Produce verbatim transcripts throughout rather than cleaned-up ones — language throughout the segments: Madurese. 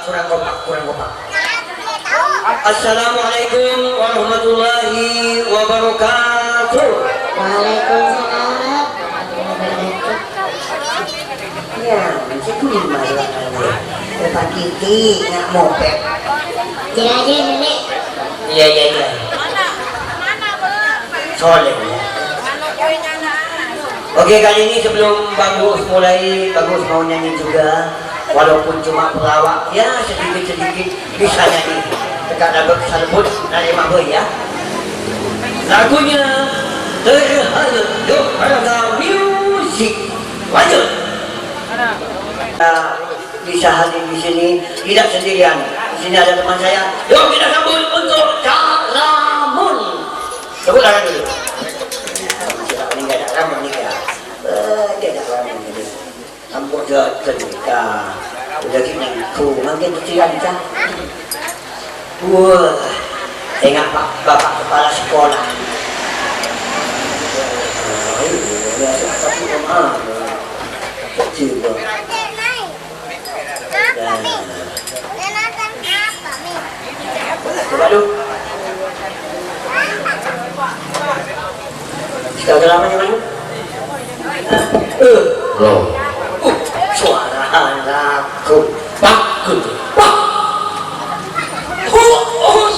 Kurang kompak, kurang kompak. Assalamualaikum warahmatullahi wabarakatuh. Waalaikumsalam. Ya, mesti kuwi masalahnya. Depan Kiki, nggak mopet. Jelaje, Nenek. Iya, iya, iya. Soleh, ya. Oke, kali ini sebelum Bagus mulai, Bagus mau nyanyi juga, walaupun cuma pelawak, ya sedikit-sedikit bisa nyanyi. Dekat dapat salbut dari Mak Boy, ya. Lagunya Terharu, yuk, Barata Music. Lanjut. Nah, bisa hadir di sini, tidak sendirian. Di sini ada teman saya. Yuk kita sambut untuk Cak Ramun. Tepuk tangan dulu. Ini nggak ada Ramun nih ya. Eh, dia ada Ramun ini. Ampun, Cak, cerita. Udah gini, tuh, makin kecil aja. Wah, tengok Pak, Bapak Kepala Sekolah. Oh, iya, iya, tapi kemana? Kecil, Bang. Nah. Coba lu. Sudah lama yang lalu? Eh. Loh. Uh, suara anakku. Bagus. Wah. Hu-, us.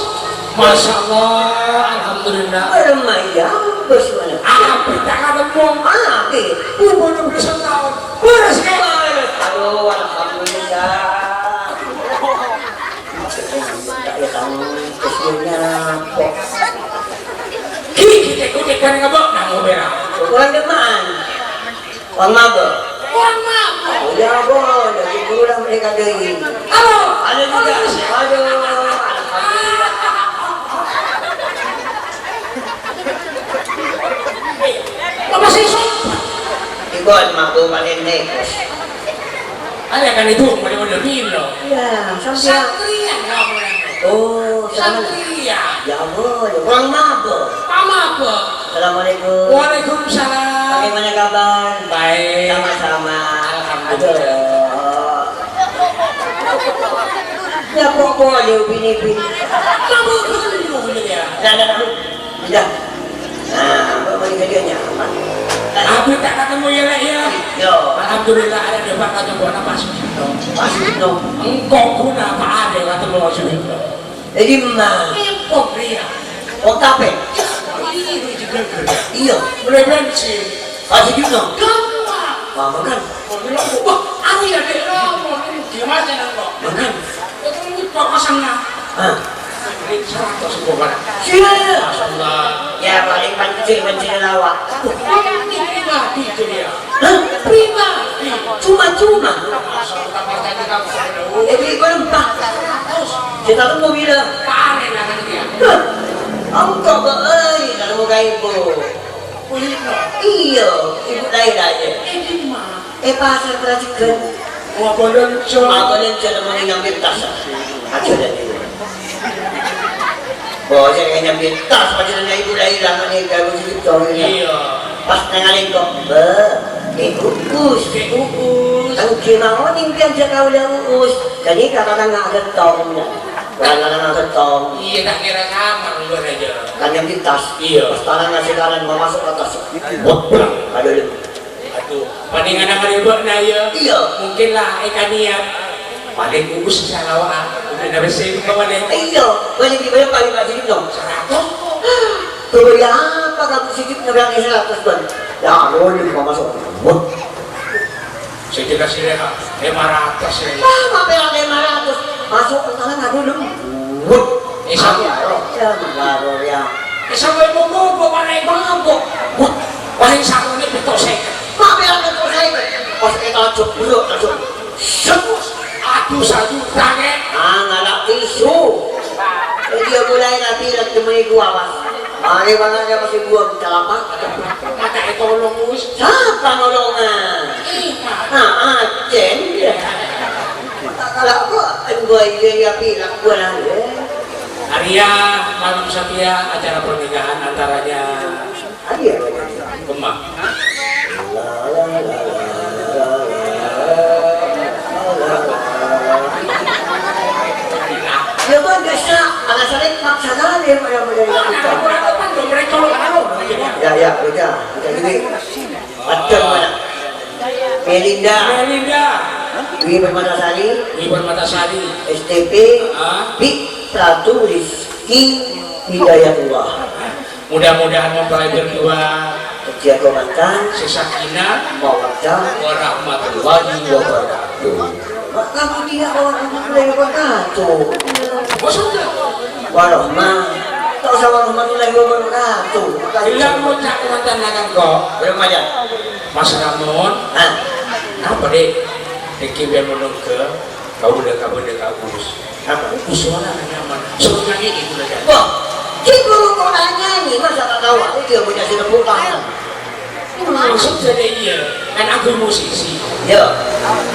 Masya Allah, alhamdulillah. Lumayan, bos, mana? Apa tak ketemu? Apa? Umur enam puluh tahun. Beres, kan? Aduh, alhamdulillah. Tak ya, tahu. Terus dia nyapa. Ki, kita ikut ikan ngebok, nang ngobera. Kurang demen. Wong mabok. Wong mabok. Oh, ya, Bo, jadi guru lah mereka deh. Halo. Ada juga. Halo. Aduh, alhamdulillah. Apa sih, Sob? Ibu, mabok paling nekos. Ada kan itu, model-model film. Iya, sampai. Satria, nggak boleh. Oh, sama. Satria. Ya, Bo, ya. Wong mabok. Pak mabok. Assalamualaikum. Waalaikumsalam. Bagaimana kabar? Baik. Sama-sama. Alhamdulillah. Aduh. Ya, kok boleh bini-bini? Mabok dulu, ya. Nah, nah, nah. Udah. Nah, apa balik aja nyaman. Abdi tak ketemu ya, Lek, ya? Yo. Alhamdulillah, ada di Pak ketemu sama Pak Sugito. Pak Sugito. Engkau guna apa ada ketemu Pak Sugito? Jadi, Mas. Empok dia. Oh, kape? Iya, iya, iya. Iya. Beli bensin. Pak Sugito. Gampang. Mama kan? Wah, aku ya, Dek, ngomong, ini gimana, Kok? Mama kan? Itu, ini kok pasangnya? Hah? Ini seratus bukan? Iya. Masya Allah. Ya, paling pancing, pancing lawak. Ini pribadi itu ya. Hah? Pribadi. Cuma-cuma. Masya Allah, tak percaya kita. Eh, beli berempat. Seratus. Kita tuh mau bilang. Panen akan dia. Hah? Engkau, eh, kalau mau kayak ibu. Kulino. Iya, ibu lain aja. Eh, di mana? Eh, pasar Pelajaran. Wah, boleh, Cok. Apa yang saya mau ngambil tas? Aja deh, dulu. Bawa saya ngambil tas, pacarnya ibu lain lama nih, kayak begitu, Cok, ini. Iya. Pas nengalin kok, "Be, eh, Uus." Eh, Uus. Kan kira mau nih, biar saya kau udah Uus. Jadi, kakak kan nggak ada tong, ya. Bukan kakak nggak ada tong. Iya, tak kira sama, lu aja. Kan ngambil tas. Iya. Pas tangan ngasih kanan, mau masuk ke tas. Wah, ada dulu. Aduh, paling anak ribut na, ya. Iya. Mungkin lah, eh, kan niat. Paling Uus salah, ah. Udah, udah bersih, kok, paling. Iya, paling di mana paling nggak sini, dong? Seratus. Tuh, ya, apa kamu sini nyebrang seratus, Bang? Ya, lu ini mau masuk. Wah. Saya dikasih lima, lima ratus, ya. Lah, apa yang lima ratus? Masuk ke tangan, aduh, lu. Wah. Eh, sama. Ya, marah, ya. Eh, sampai mau, mau, mau, paling mabuk. Wah, paling satu ini betul saya. Maaf ya, betul saya. Pas kita jebret, langsung. Set. Aduh, satu tangan. Ah, nggak ada tisu. Eh, dia mulai nanti lagi temui gua, Mas. Mari, Bang, aja masih gua minta apa? Mata itu tolong, Mus. Siapa nolongan? Iya. Nah, Acen, ya. Kalau gua, gua iya, iya, bilang gua lah, ya. Arya Malam Satya, acara pernikahan antaranya Arya Kemang. Ya, ya, beda. Beda gini. Ada mana? Melinda. Melinda. Dwi Permatasari. Dwi Permatasari. S T P. Ah. Bi Pratu Rizky Hidayatullah. Mudah-mudahan mempelai berdua Jago mantan. Sakinah. Mawaddah. Warahmatullahi wabarakatuh. Kamu tidak warahmatullahi wabarakatuh. Maksudnya? Warahmah. Tak usah warahmatullahi wabarakatuh. Bilang ngucap mantan nakan kok. Belum aja. Mas Ramon. Hah? Apa, Dek? Dek, biar menunggu. Kau udah, kau udah, kau urus. Apa? Usulan nyaman. Suruh nyanyi itu aja. Wah, dia guru kok nyanyi, masa tak tahu? Aku dia punya si tepuk tangan. Maksud saya iya, kan aku musisi. Ya.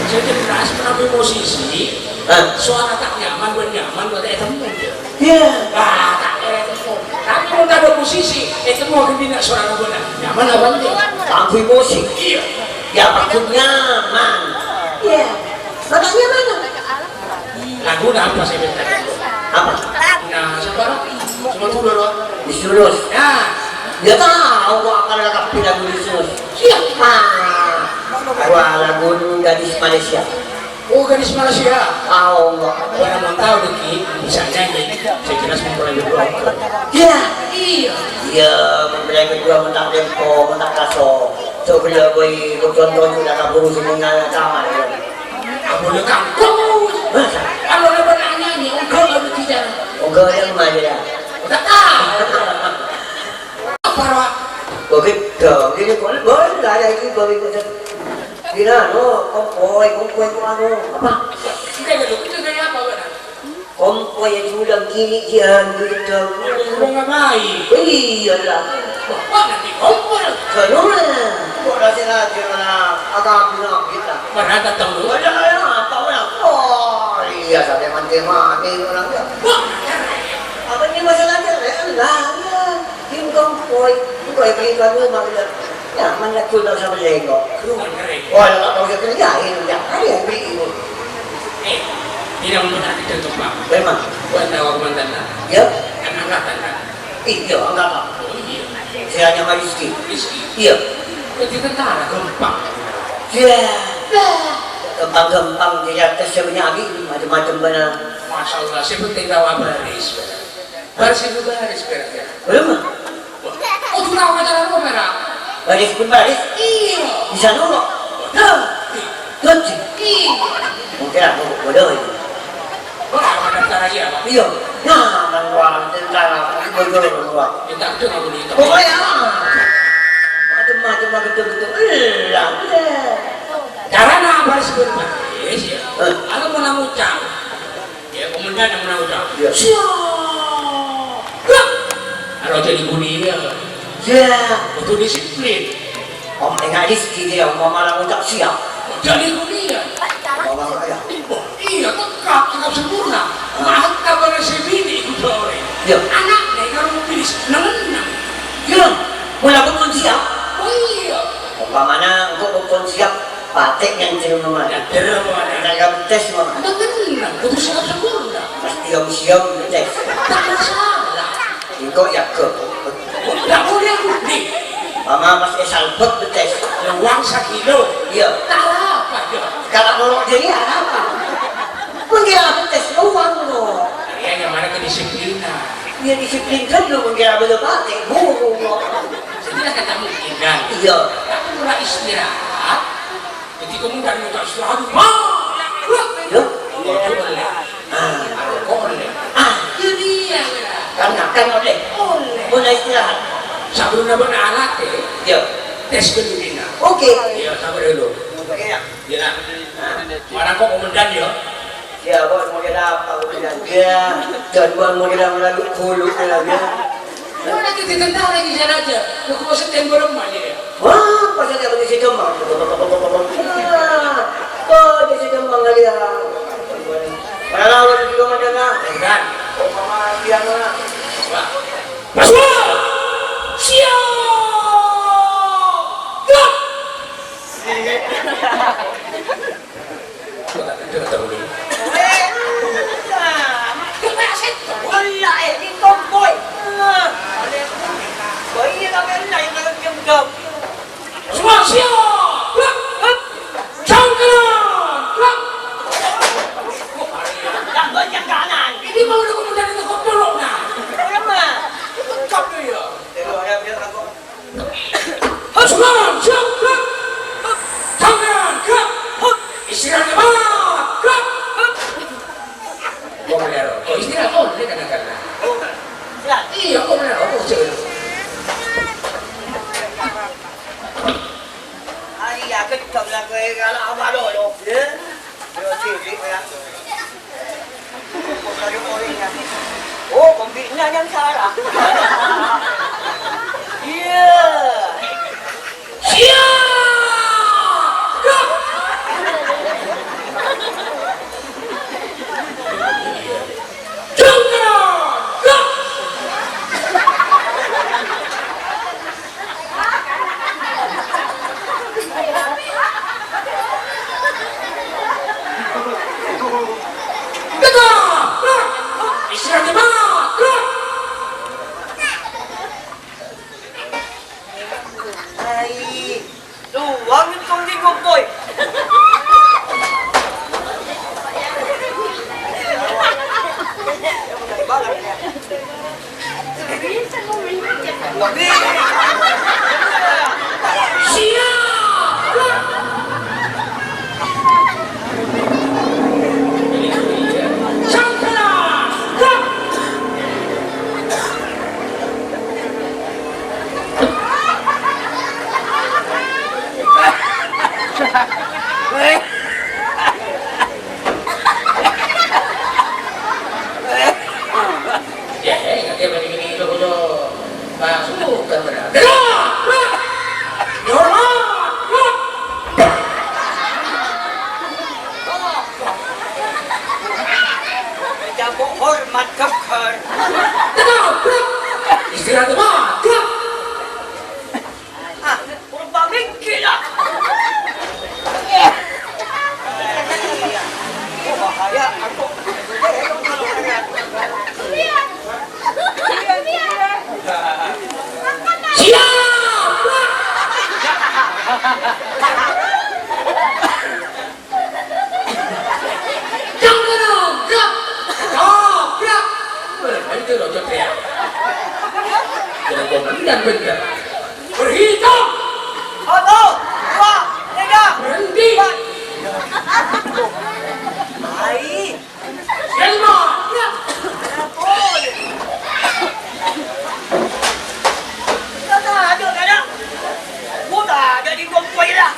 Jadi keras, kan aku musisi. Hah? Suara tak nyaman, bukan nyaman, bukan tak ketemu dia. Ya. Ah, tak ketemu. Tapi kalau tak ada musisi, ketemu aku bina suara bukan nyaman apa enggak? Aku musik. Iya. Ya, aku nyaman. Iya. Bapak nyaman. Lagu apa sih, Beb? Apa? Nah, siapa? Cuma dulu, loh. Disuruh. Ya. Ya tahu kok akan ada kapiran disuruh. Siapa? Wah, lagu gadis Malaysia. Oh, gadis Malaysia. Tahu kok. Orang mau tahu, Diki, bisa nyanyi. Saya jelas mempelai berdua. Ya. Iya. Iya, mempelai berdua mentak tempo, mentak kaso. Coba boleh, contoh juga kabur sini nanya kamar, ya. Kamu udah kampung. Masa? Kalau udah pernah nyanyi, enggak, enggak bisa. Enggak, yang mana ya? Enggak tahu. Apa, Pak? Begitu. Gini, boleh, boleh, enggak ada itu, boleh ikut. Gila, no, kompoi, kompoi, itu anu. Apa? Enggak, enggak, itu kayak apa, Pak? Kompoi yang diulang gini, dia gitu. Kurang ngapain? Iya lah. Wah, nanti kompoi. Kenapa? Kok nasi lagi mana? Agak bilang kita. Mana datang lu? Ada, ada, apa orang? Oh, iya, sampai mandi-mandi orang dia. Wah, apa ini masalahnya? Lah, iya. Tim kompoi. Kompoi beli baru, maksudnya. Ya, mana tuh tak sama lengkok. Lu kan keren. Wah, kalau kau kerjain, ya, ada yang beli. Eh, tidak mau tak kerja tuh, Pak. Memang. Buat tahu aku mantan, nah. Ya? Kan angkatan, kan? Iya, angkatan. Oh, iya. Saya hanya Rizky. Rizky. Iya. Jadi tentara, gampang. Iya. Gampang-gampang, jadi atas saya punya abi, macam-macam benar. Masya Allah, saya penting tahu apa Rizky. Baris itu baris, berak, ya. Belum, Mak? Oh, sudah pacaran apa, berak? Baris pun baris. Iya. Bisa nunggu. Hah? Tuh. Iya. Mungkin aku bodoh ini. Wah, apa daftar aja, Pak? Iya. Nah, kan gua tentara, aku bodoh gua. Minta itu nggak boleh. Pokoknya, macam-macam, macam-macam. Iya, iya. Karena baris pun baris, ya. Eh. Aku mau ngucap. Ya, komandan yang menang ucap. Iya. Siap. Gerak. Kalau jadi kuliah. Iya. Butuh disiplin. Om, enggak disiplin ya, Om, malah ngucap siap. Jadi kuliah. Orang kaya. Oh, iya, tegap, tegap sempurna. Ah. Maaf, kabar saya bini, udah orang. Iya. Anaknya, kalau mau pilih, nengen. Iya. Mau lapor pun siap. Oh, iya. Umpamanya, engkau pun siap. Patek yang jeruk mana? Yang jeruk mana? Kita kan tes, Mama. Bener, kudu siap sempurna. Pas siap-siap tes. Tak masalah. Engkau ya ke. Nggak boleh, Budi. Mama pas S L B tes. Uang sekilo. Iya. Tak apa, ya. Kalau mau jadi apa? Mungkin aku tes uang, loh. Ya, yang mana kedisiplinan? Ya, disiplin kan belum mungkin aku udah pakai. Guru, loh. Jadi, kata mungkin, kan? Iya. Tapi mulai istirahat. Jadi, kamu kan minta istirahat. Wah! Loh? Kok boleh? Ah. Kok boleh? Ah, itu dia. Karena kan oleh. Boleh. Boleh istirahat. Sebelum nabrak alat, ya? Iya. Tes dulu, Dina. Oke. Iya, sabar dulu. Oke, ya. Iya. Mana kok komandan, ya? Ya, kok model apa, komandan? Ya, dan bukan model yang lalu dulu, ya. Mana kita tentara di sana aja? Lu kok sedang beremah, ya? Wah, pas ada kondisi demam. Wah, kondisi demam lagi ya. Mana lawan di rumah dia, nah? Enggak. Oh, sama dia, nah. Wah. Masuk! Siap! Gerak! Coba, coba, coba. Eh, enggak. Coba, set. Wala, eh, di kompoi. Bina yang salah. Iya. Siap! Gerak! Jangan! Gerak! Tegak! Gerak! Istirahat sejenak! Gerak! Hai, doang itu di Gogoy. Siap! Sangkala! Ya, eh, kakek balik ini itu kudu masuk ke berapa? Hormat! Jago hormat geger. Tegak, gerak. Istirahat, Pak. Gerak. Ah, purba mingkir, ah. Oh, bahaya, aku. Siap, Pak. Jam loro, gerak! Gerak! Wah, itu loh, Jok, ya. Jadi komandan bener. Berhitung! Satu, dua, tiga, berhenti! Empat. Hai. Lima, gerak! Ampun. Kita ada, ada. Udah, jadi gua dah.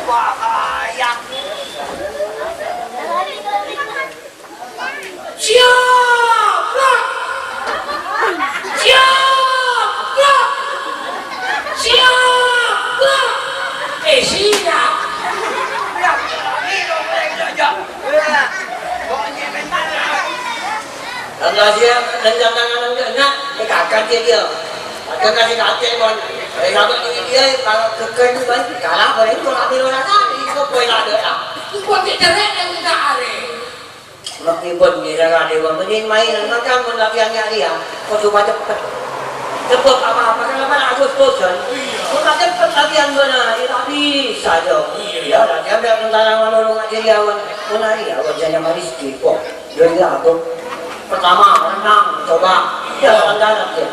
Bahaya. Siap, gerak! Siap, gerak! Siap, gerak! Eh, siap! Enggak, siap. Dan jangan, enggak, enggak. Eh, kakak dia, dia. Ada kasih kakek, mon. Eh, sahabat ini dia, kalau keken, kan, kalah, paling kalau ambil orang lain, itu poin ada, ya. Buat dia cerek yang minta are. Meskipun ngira radewa mending mainan, maka mun latihan nyari ya, kodu cepet. Sebab apa-apa kan apa Agustusan? Iya. Mun cepet latihan benar, ya tak bisa dong. Iya. Ya, latihan biar tentara manolong aja ya, wan. Mun hari ya, wajahnya manis gitu. Jadi aku pertama renang, coba. Iya. Jalan darat ya.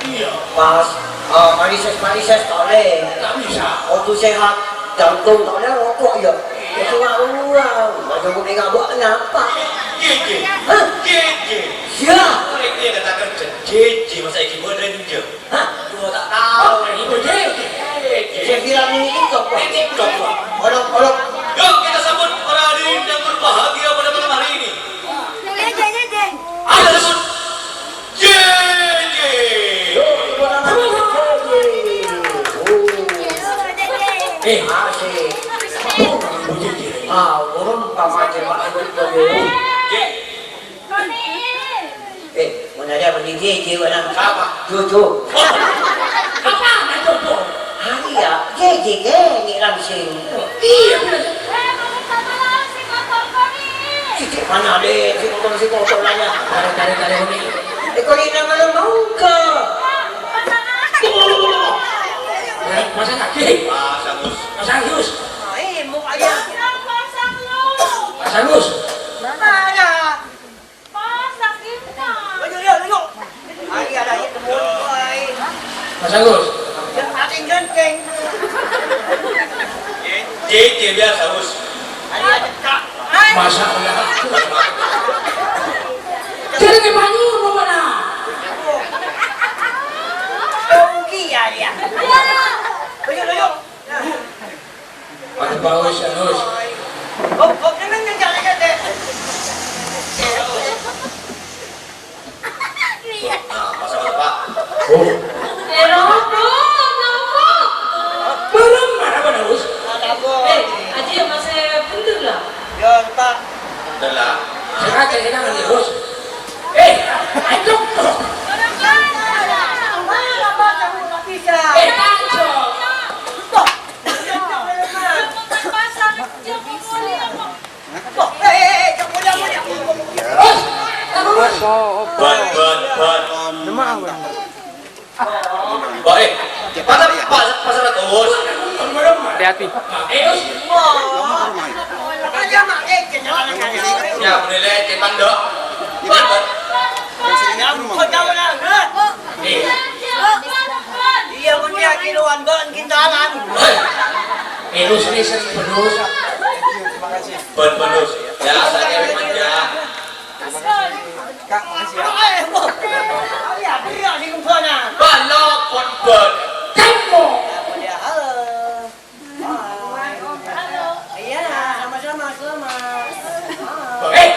Iya. Pas, eh, Marises, Marises, tak boleh. Tak bisa. Waktu sehat, jantung, tak boleh rokok ya. Iya. Itu nggak uang. Nggak cukup nggak buat kenapa? Gigi. Hah? Gigi. Siap. Mulai dia kata kerja. Gigi, masa iki boleh juga? Hah? Gua tak tahu. Oh, itu Gigi. Gigi. Saya bilang ini TikTok, Pak. Ini TikTok, Pak. Orang, orang. Yuk, kita sambut para hadirin yang berbahagia pada malam hari ini. Ayo, sambut. J J. Eh, asik. Ah, urun pamace Pak Haji Bayu. Eh, mau nanya apa nih J J, mana? Apa? Jojo. Apa? Jojo. Ah, iya, J J, eh, ini langsung. Iya, bener. Sithik mana ada si motor, si motor nanya. Tarik, tarik, tarik, ini. Eh, kok ini nama lo mau ke? Tunggu, tunggu, tunggu, tunggu. Eh, Mas Agus. Mas Agus. Mas Agus. Ah, eh, mau aja. Mas Agus. Mana? Ayo, ayo, ayo. Ayo, ada ayo, temuin, boy. Mas Agus. Yang paling ganteng. J J biasa, Gus. Ayo, cekak. Masa Allah. Jadi ke Banyu, mau mana? Rugi ya dia. Ayo, ayo. Aduh, bagus, bagus. Kok, kok, ini yang jalan aja, deh. Adalah. Sè ngajhâr sè tangan terus. Eh, ayo. Eh, tangan. Terus. Bân, bân, bân. Baik. Pasang, pasang, pasang. Hati-hati. Ya, boleh lecet, Bang, dok. Bân, bân. Iya, punya kiloan, bân, kintalan. Hei. Elus ini sering pedus. Bân, bân, dus. Ya, saya manja. Kak, makasih ya. Balok, bân. Tempo. Iya, sama-sama, selamat. Eh,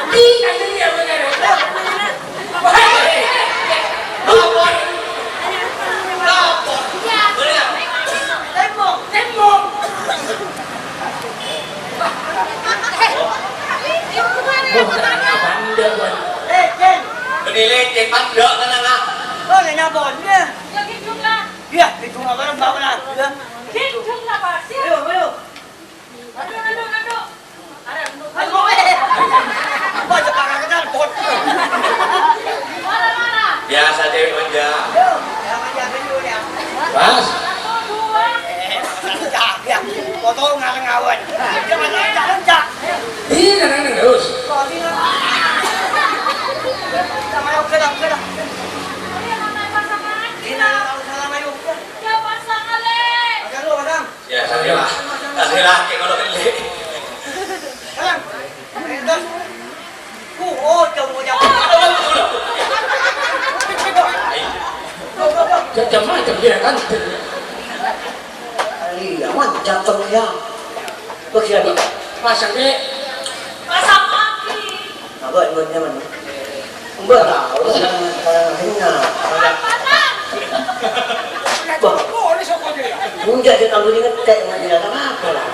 di, di, di, di, di. Lapor. Lapor. Tembok. Tembok. Bân, lecet, Bang, dok, tenang, ah. Oh, napa, Bân? Iya, ghidung apa, Bang? Iya. Ayo, ayo. Ayo, eh. Apa, cepat, cepat, cepat. Biasa cewek manja. Pas. Eh, ya, ya. Foto ngareng awan. Jangan, jangan, jangan. Ini, nang, nang, terus. Sama, yuk, gerak, gerak. Ini, nang, nang, salam, ayo. Pasang, lu, pasang. Ya, saya lah. Saya lah, kayak kalau gede. Jalan. Terus. Uh, oh, jauh, jauh. Macam-macam dia kan. Iya, macam ya. Bagi apa? Pasang, Dek. Pasang kaki. Apa yang buat nyaman? Mbak tahu, saya hanya. Wah, enggak, dia tahu dia ngetek, nggak, tidak apa-apa lah.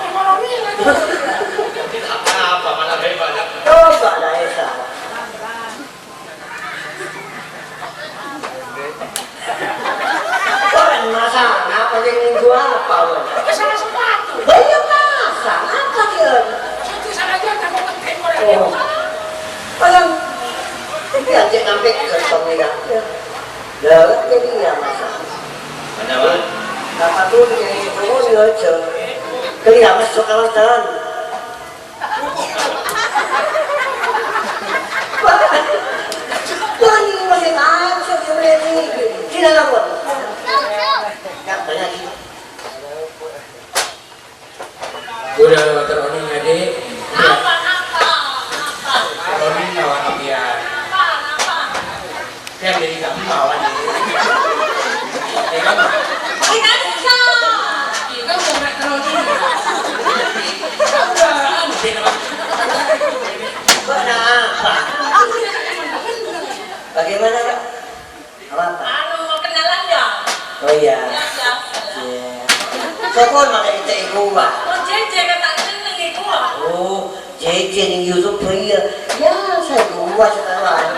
Apa, malah hebat. Coba lah, Esa. Bukan masalah, apa yang minggu apa, Wan? Itu salah sepatu. Lah, iya, masalah apa dia? Itu salah aja, tak mau ngetek, Wan. Oh. Palang, ini aja sampai ke pemiliknya. Lah, jadi ya, masalah. Ada, Wan? Apa tuh, ya, itu, ya, aja. Kali ya, masuk kawasan. Wah, ini masih tahan, saya berani. Sini, lapor. Nggak banyak. Udah, teroni, adik. Apa, apa, apa? Teroni, awak apian. Apa, apa? Kan jadi kamu lawan. Ya kan? Kita bisa. Kita udah nggak terlalu dulu. Udah, anu, beda. Kenapa? Bagaimana, Pak? Apa, Pak? Anu, mau kenalan ya? Oh, iya. Ya, ya. Iya. Sapa malah itu ibu, Pak? Oh, Jeje, kata seneng ibu, Pak. Oh. Jeje ning YouTube, iya. Ya, saya gua sekarang.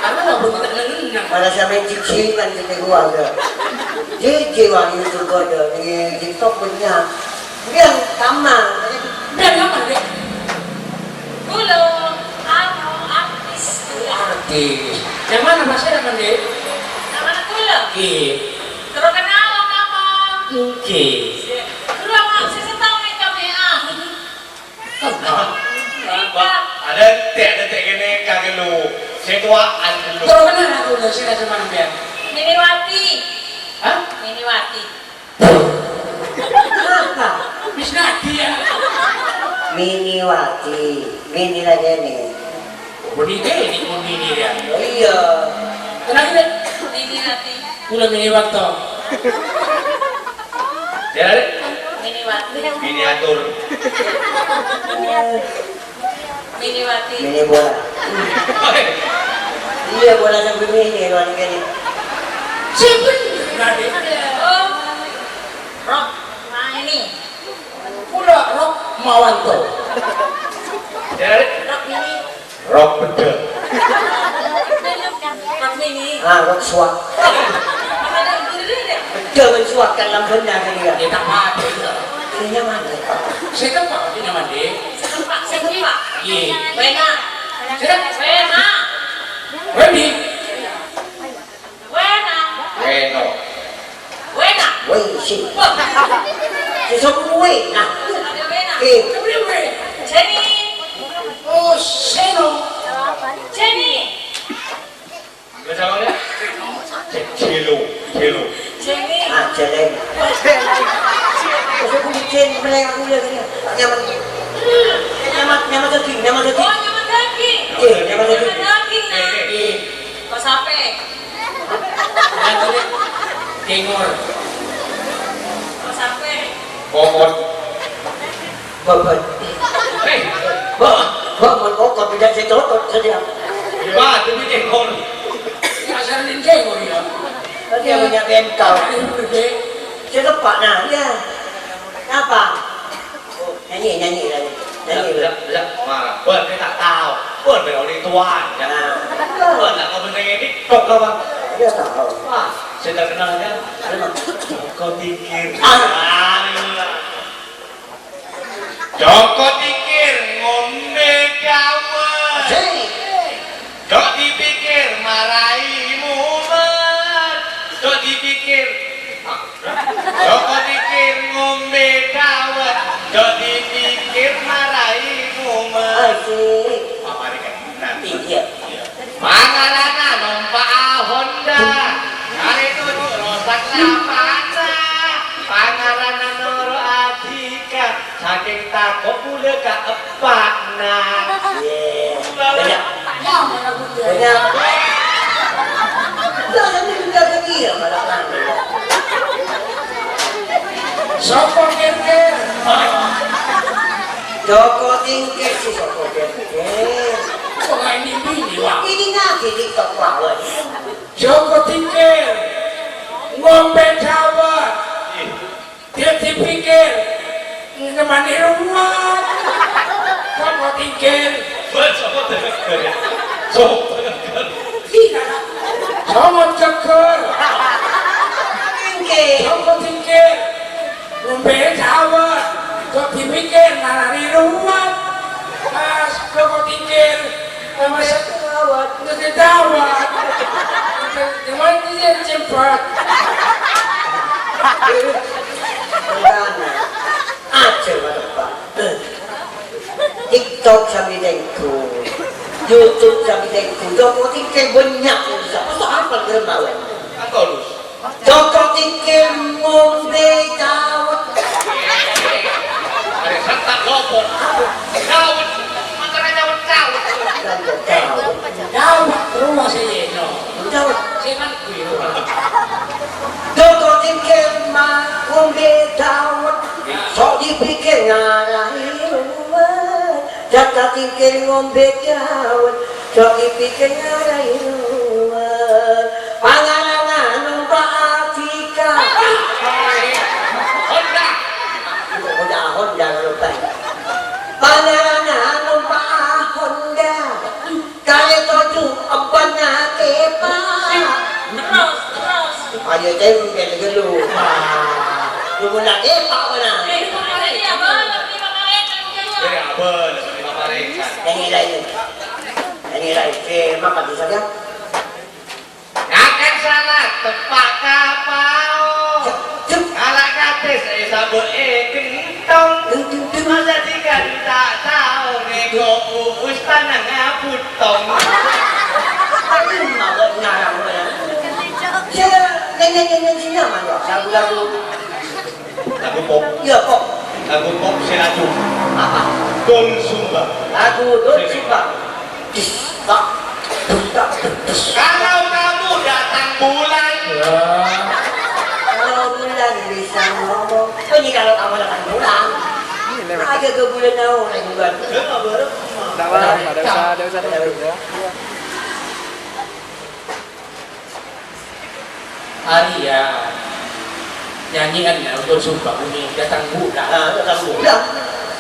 Aku nggak butuh nang-nang. Pada saya main cicing kan kita gua ada. Jeje wah YouTube ada, di TikTok banyak. Dia sama. Dia apa, Dek? Kulo, anu, artis. Oh, artis. Yang mana, Mas? Yang mana, Dek? Yang mana kulo? Iya. Terus kenal apa? Oke. Kulo mau sih tahu nih kami, ah. Apa? Ada tek, ada tek kene kagelo. Sing tuaan dulu. Terus bener aku udah sih rasa sampean. Miniwati. Hah? Miniwati. Apa? Wis nadi ya. Miniwati, mini lagi nih. Budi deh, ini pun mini ya. Oh iya. Kenapa deh? Miniwati. Udah mini waktu. Ya, Dek? Miniwati. Miniatur. Miniwati. Mini bola. Iya, bola sampai mini, luar negeri. Siapa? Oh. Rock. Nah, ini. Pula Rock Mawanto. Rok mini. Rok beddhâ. Rok mini. Ah, rok suwâk. Beddhâ bân suwâk kan lambâna kèya. Ya, ta' patè, ya. Sè nyaman, ya, Pak. Sè tepa', sè nyaman, Dek. Sè tepa', sè tepa'. Iyâ. Wena. Sè tepa', wena. Weni. Wena. Weno. Wena. Wei, si. Wah. Si sopo wei? Nah. Ada wena. Eh. Jenny. Oh, Seno. Jenny. Baca apa dia? Jelo, jelo. Jenny. Ah, jeleng. Terus aku bikin meleng aku lagi. Nyaman. Nyaman, nyaman daging, nyaman daging. Oh, nyaman daging. Iya, nyaman daging. Nyaman daging, nah. Iya. Kok sampai? Tengor. Kok sampai? Kokot. Bobot. Eh, Bo, Bo, mon kokot tidak saya cocok saja. Wah, demi tengor. Kasar nih tengor ya. Tadi yang punya bengkel. Ini gede. Saya tepak, nah, ya. Apa? Oh, nyanyi, nyanyi, nyanyi. Nyanyi, Bro. Lah, lah, lah, marah. Wah, dia tak tahu. Wah, dia orang tuan, ya. Nah. Wah, nak kau bener ini, tok apa? Dia tahu. Wah, saya tak kenal, ya. Kenapa? Kau pikir. Ah. Alah. Joko Tingkir ngombe dawet. Asik. Jok dipikir marai mumet. Jok dipikir. Joko Tingkir ngombe dawet. Jok dipikir marai mumet. Asik. Apa ini kan? Iya. Pangaranna nompa' Honda, are toju' rosak lapana. Pangaranna noro' adika, saking tako' bulâ ka eppa'na. Iya. Banyak. Banyak. Lah, kan ini udah ke dia, malah kan. Sopo kir-kir? Joko Tingkir si Sopo kir-kir. Kok nggak ini bini, Wak? Ini ngaji TikTok mawon. Joko Tingkir ngombe dawet. Dia dipikir, ngemani ruwet. Joko Tingkir. Buat Joko Tingkir. Joko Tingkir. Iya. Joko Tingkir. Tingkir. Joko Tingkir. Ngombe dawet, kok dipikir ngarani ruwet. Pas kok dipikir, ngombe dawet, ngombe dawet. Dawet itu yang cepat. Aja, Pak. TikTok sambil tengku, YouTube sambil tengku, Joko Tingkir banyak yang bisa. Masa apa gerem mawon? Kan tulus. Joko Tingkir ngombe dawet. Are santak lopot. Dawet. Mangkana dawet, dawet. Dawet. Dawet terus, Yeno. Dawet. Sing kan kuwi. Joko Tingkir ma-, ngombe dawet. Sok dipikir ngarai ruwet. Jaka Tingkir ngombe dawet. Jok dipikir ngarai ruwet. Pangaranna nompa' adika. Honda. Honda, Honda, lupa. Pangaranna nompa' Honda. Kare toju' ebbâna kepa. Terus, terus. Ayo tempel ghâllu. Wah. Lu mula kepa mana? Eh, itu kemarin ya, Bang. Lima kali kan, Bang. Ya, Bang. Lima kali kan. Yang ini lain. Yang ini lain. Eh, makan di sana. Ngakan salak teppa' ka pao. Cep, cep. Ngala' kate sè sabâ'è ghentong. Ghentong. Masa dikanta tao neko uus tanangnga butong. Apa ini mawon ngarang, ya? Saya nyanyi-nyanyi sini aman, kok. Lagu-lagu. Lagu pop. Iya, pop. Lagu pop sè laju. Apa? Doel Sumbang. Lagu Doel Sumbang. Dis, tak, tak, des. Kalau kamu datang bulan. Ya. Kalau bulan bisa ngomong. Oh, ini kalau kamu datang bulan. Ini lewat. Ada ke bulan tahu, eh, bulan. Enggak, baru. Nggak apa-apa, nggak usah, nggak usah. Arèya nyanyèyanna untuk sumpah bumi datang bulan. Ah, datang bulan.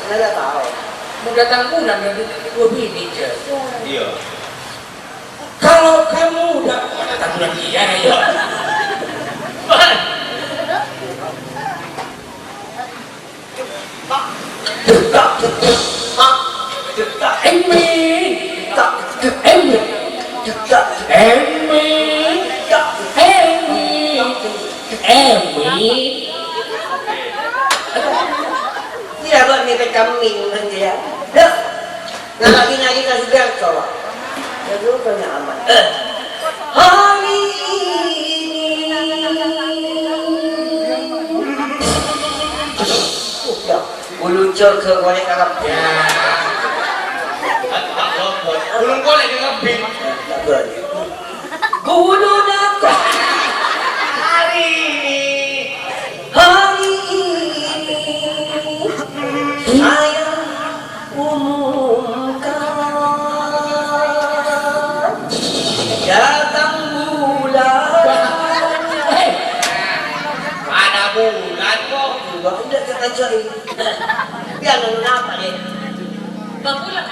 Saya nggak tahu. Mau datang bulan, ya, dua bini, ya. Iya. Kalau kamu udah, mau datang bulan, iya, ya. Emi, emi, emi, emi, emi. Iya, Bang, ini kambing, Bang, ya. Duh. Nah, lagi nyari nasi garco, Pak. Ya, dulu punya aman. Eh. Hari ini. Udah. Ulu cor ke golek kakap. Ya. Ulun golek ke kambing. Tak boleh. Guru Naga hari ini, hari ini saya umumkan datang bulan. Hei, ada bulan kok. Bulan tidak terkecuali. Dia nanya apa, ya? Bapak